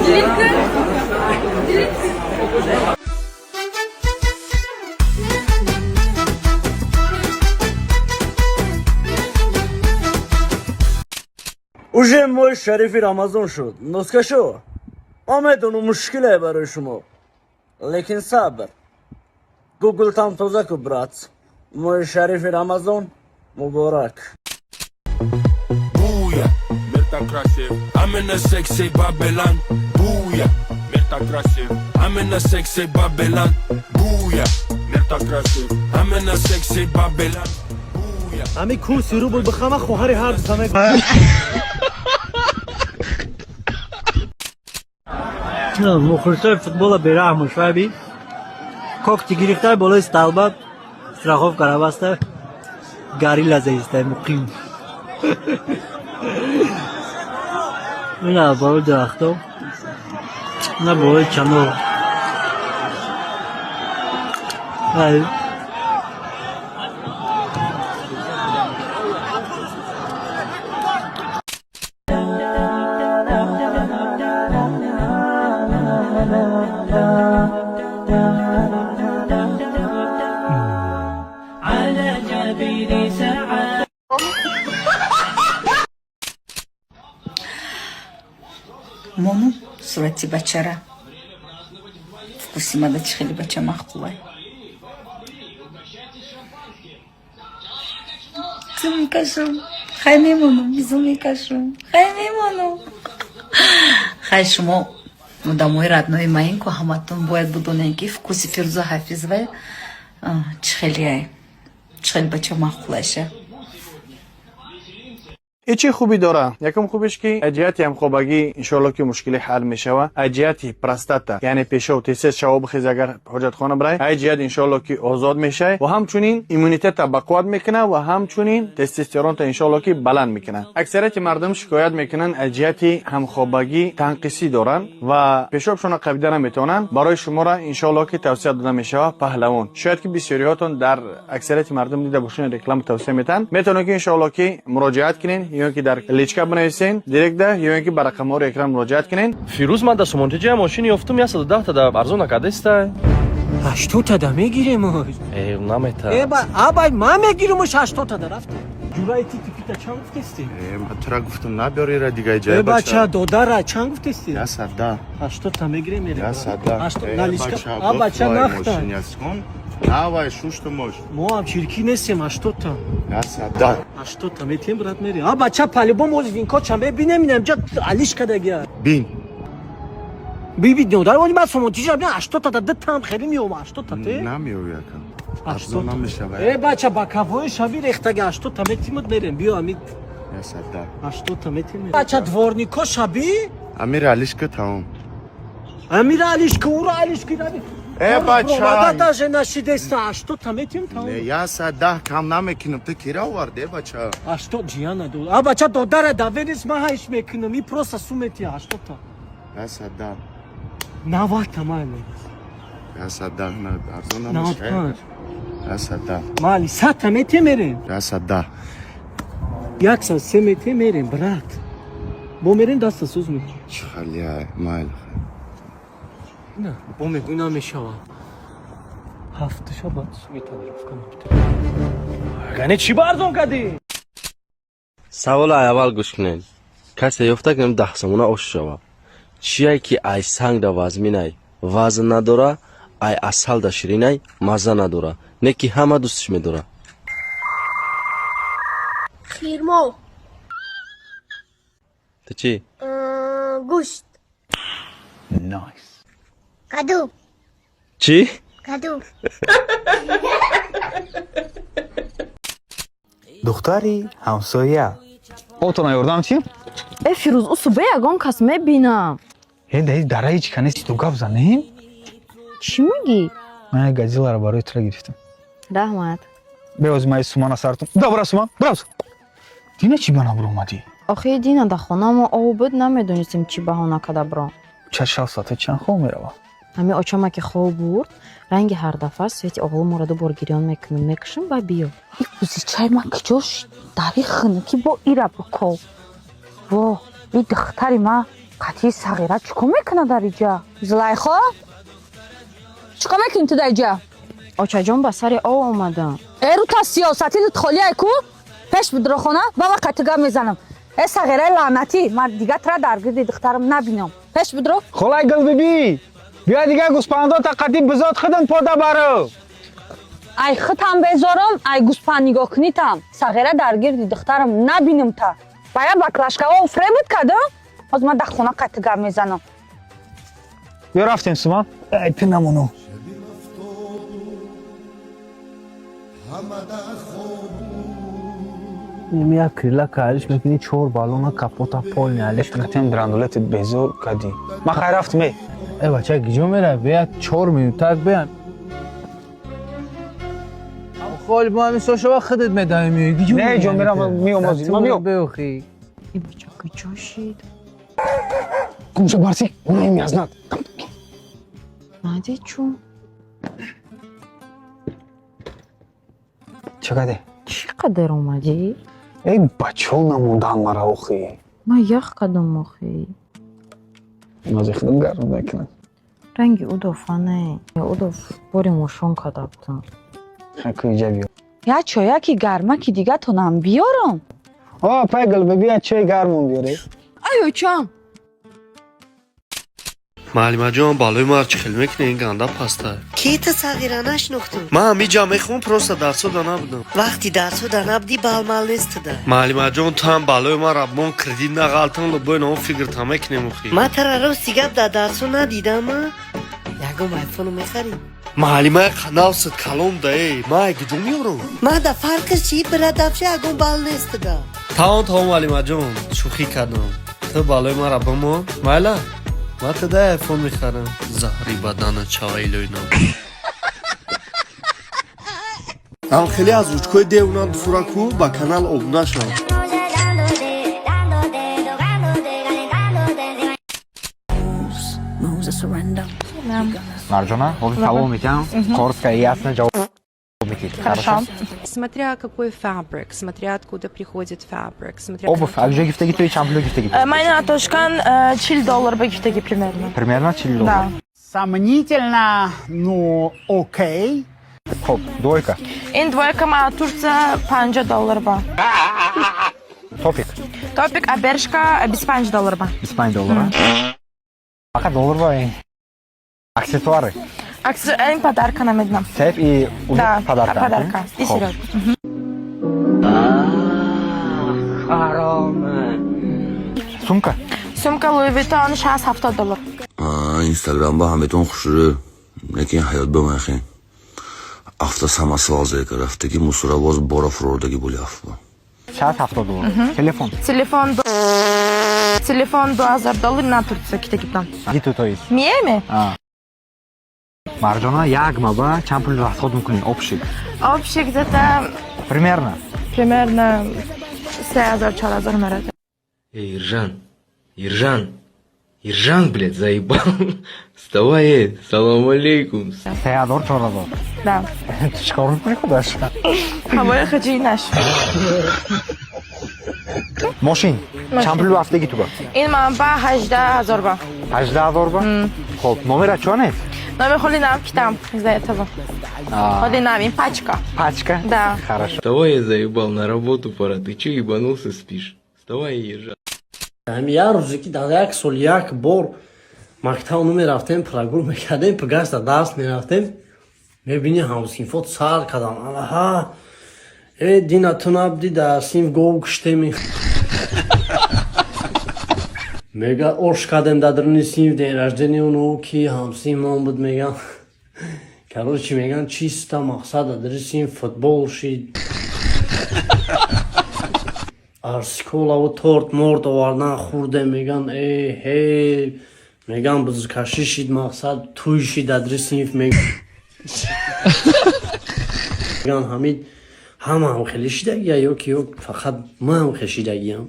Delete кун. Уже моҳи шарифи Рамазон шуд. Носкашо, ман медонам, мушкиле барои шумо, лекин сабр, гуглтам тоза ку, брат. Моҳи шарифи Рамазон муборак. Booyah, Мерта красив. I'm in a sexy Babylon. Booyah, Мерта красив. I'm in a sexy Babylon. Booyah, Мерта красив. I'm in a sexy Babylon. Booyah. Ҳами курси рубл бихама, хоҳари ҳар заме. Мухлисои футбола бераҳму швайби кокти гирифтай, болои столба страховка раваста, горилла заистай муқим. Ина болои дарахто, ина болои чанор. Ай. Мону сурати бачара, вкуси мада чӣ хеле бача маъқулай. Бизу мекашам, хай мемонам, бизу мекашам, хай мемонам. Хай, шумо одамои родной маин ку, ҳаматон бояд бидонем, ки вкуси Фирӯза Ҳафизова чӣ хелеай, чӣ хеле бача маъқулайша. И чӣ хубӣ дора? Якум хубиш, ки аз ҷиҳати ҳамхобагӣ, иншоалло, ки мушкилӣ ҳал мешава. Аз ҷиҳати простата, яъне пешов, тез-тез шаво бихез, агар ҳоҷатхона бирай, аз ҷиҳат, иншоалло, ки озод мешавӣ ва ҳамчунин иммунитета бақувват мекуна ва ҳамчунин тестостеронта, иншоалло, ки баланд мекуна. Аксарияти мардум шикоят мекунанд, аз ҷиҳати ҳамхобагӣ танқисӣ доранд ва пешобшона қабида наметавонанд. Барои шуморо, иншоалло, ки тавсия дода мешавад Паҳлавон. Шояд ки бисёриҳотон дар аксарияти мардум дида бошед, реклама тавсия метаҳанд. Метавонед ки, иншоалло, ки муроҷиат кунед ё ки дар личка бинависен, директда, ё ин ки ба рақамҳои экран муроҷиат кунед. Фирӯз, ман дар Сомонтиҷа мошини ёфтум, 110 та да арзон накардестай? 80 да мегиремош. Э, намета. Э, абай, ман мегиримош 80 да, рафте. Ҷураи ти типита чанд гуфтести? Тура гуфтам, набиёрира дига. Э, бача, додара чанд гуфтести? 110. 80 та мегирем, мерем. 110. Наличка, а, бача, нахта. Навай шуштумош. Мо ҳам чиркӣ нестем, 80 та. 110. 80 та метем, брат, мерем. А, бача, по-любому ози винкоча мебинем, инамҷа алишка дагия. Бин. Биби, додар, они ман Сомонтиҷа бин, 80 та да дитам хеле меём, 80 та те. Намеёви, акам. Арзон намешава. Э, бача, ба кафои шаби рехтага, 80 та метимуд, мерем. Биё, ами. 110. 80 та метим. Бача, дворнико шаби. Амир алишка, тамом. Амира алишка, ура алишка, раби. Э, бача. Даже нашидеста, 80 та метим, тамом. Не, 110 кам намекунам, ту кира оварде, бача? 80 ҷияна ду. А, бача, додара давенис, ман ҳайш мекунам, и просто сумети 80 та. 110. 90 та, майли. 110 на, арзон 95. намешава. 110. Майли, 100 та метем, мерем. 110. 103 метем, мерем, брат. Бо мерем, даста сӯз ме. Чӣ халия, майл. На, бо мегӯй намешава. Ҳафташа баъд сумета рафка. Яъне чӣ ба арзон кардӣ? Савола аввал гӯш кунед. Касе ёфта кунем, 10 сомона ош шава. Чие ки ай сангда вазминай, вазн надора, ай асалда ширинай, мазза надора, не ки ҳама дӯстш медора? Хирмо. Ту чӣ? Гӯшт. Каду. Чӣ? Каду. Духтари ҳамсоя отона ёрдам чӣ? Э, Фирӯз, усубе ягон кас мебинам. Э, даи дара ҳеҷ ка нест, ту гап занем. Чӣ мегӣ? Ман газиларо барои тура гирифтам. Раҳмат. Беози май сумана сартум добра, суман браз. Дина чӣ ба набур омадӣ? Охи, дина да хонамо ов буд, намедонистем, чӣ баҳона када биром. Ча, шав соата чанд хоб мерава? Ҳами очама ки хоб бурд, ранги ҳар дафъа свети оғлуморо ду бор гирён мекунам, мекушам ба биё. И кузичаи ман киҷош дари хунукӣ бо ира буков. Во, и духтари ма. Қатъи сағира чӣ кор мекунад дар иҷа? Зулайхо, чӣ кор мекунӣ ту дар иҷа? Очаҷон, ба сари ов омадам. Э, рута сиёсати лутхолиай ку, пеш бидро хона, баба қатъи гап мезанам. Э, сағираи лаънатӣ, ман дига тра дар гирди духтарам набинам, пеш бидро. Холай Гулбибӣ, биё, дига гӯспандота қатӣ бизод худам пода баро. Ай худам безорам, ай гӯспанд нигоҳ кунитам. Сағира дар гирди духтарам набинам. Та бая баклажкао фребуд кардам. Ҳозир ман дар хона қатъи гап мезанам. Биё, рафтем, Суман. Ай, ту намоно. Як крила калиш мекунӣ, чор баллона, капота полный алиш. Қатиам драндулети безор кадӣ. Ман хай рафтем, э. Э, бача, гиҷо меравӣ? Бия, 4 минутак бия. Холи бо ҳамин сошава худат медавӣ, меоӣ. Гиҷо? Не, ҷон, мерам, меом ҳозир. Ман меом. Беохи. Ин бача куҷо шид? Гумша, барси, унаи миязнад. Нади чун. Чӣ каде? Чӣ қадар омадӣ? Эй, бачаҳо намондаанд мара, охи. Ман ях кардам, охи. Мази худам гарм мекунам. Ранги удофа не, удоф бори мошон карда будам. Хаку, иҷа биё. Як чояки гармаки дигатонам биёрам? О, пай Гулбибӣ, як чои гармон биёре. Ай, очам. Маълимаҷон, балои мар чӣ хел мекунӣ? Ин ганда паста. Ки ту сағира нашинохтум? Ман ҳамиҷа мехоҳам, просто дарсода набудам. Вақти дарсода набудӣ, балмал нестуда. Маълимаҷон, ту ҳам балои мара бон кредит нағалтан, лубои наон фикрта мекунем, охи. Ман тара рости гап дар дарсо надидама. Ягон айфону мехарӣ? Маълимаи қанавсат калом да, э, ман ай куҷо меёрам? Ман да фарқиш чи, бирадавша ягон бал нестуда. Таон, таон, маълимаҷон, шӯхӣ кардам. Ту балои мара бимон, майла, ман ту дай айфон мехарам. Заҳри бадана чава, илои нам. Ам хеле аз ручкои девна фураку ба канал обуна шав. Марҷона, ҳозир савол метиҳам, коротко и ясно ҷавоб метиҳӣ. Хорошо. Смотря какой fabric, смотря откуда приходит fabric, смотря. Обувь аз ҷо гифтаги ту, чанд пуло гифтаги? Майна Тошкан 40 доллар ба гифтаги примерно. Примерно 40 доллар? Да. Сомнительно, но окей. Хоб, двойка. Ин двойка ма Турция 50 доллар ба. Топик. Топик а Бершка 25 доллар ба. 25 доллар. Фақат доллар ба ин? Аксессуары? Ин подарка намедонам. Сейф и Да, подарка. Подарка. И Хоб. серёжки. Хароме. Сумка. Сумка Louis Vuitton 60-70 доллар. Инстаграм ба ҳаметон хушрӯ, лекин ҳаёт ба махе афта самосвал зека рафтаги мусоравоз бора фурордаги були афба. 60-70 доллар. Телефон. Телефон 2000 доллар на Турция китагибдан. Гиту, то есть. Миэми? Марҷона, як маба чанд пул расход мекунӣ общий? Общий где-то Примерно. Примерно 3000-4000 марат. Эй, Ержан, Ержан, Ержан, блядь, заебал. Вставай, эй, салам алейкум. 3000-4000. Да. Чӣ кор мекунӣ худаш? Ҳавои хаҷии наш. Мошин. Чанд пул рафтаги ту ба? Ин ман ба 18 000 ба. 18 000 ба? Хоб, номера чо нест? Номер холи нав китам из-за этого. Холи нав, ин пачка. Пачка? Да. Хорошо. Вставай, я заебал, на работу пора. Ты чё ебанулся, спишь? Вставай, Ержан. Ҳами як рӯзе ки дар як сол як бор мактаб намерафтем, прогул мекардем, пагашта дарс мерафтем, мебини ҳамсинфот сар кардам: аҳа, э, дина ту набудӣ, дар синф гов куштеми. Мега, ош кардем дар даруни синф, день рождения оно ки ҳамсинфмон буд. Меган, короче, меган, чиста мақсад дар дари синф футбол шид, арсиколаву торт морт овардан, хӯрдем. Меган, э ҳе, меган, бузкашӣ шид, мақсад тӯй шид дар дари синф. Меган, ҳамид ҳама ҳам хеле шидагия ё ки ё фақат ман ҳам хеле шидагиям?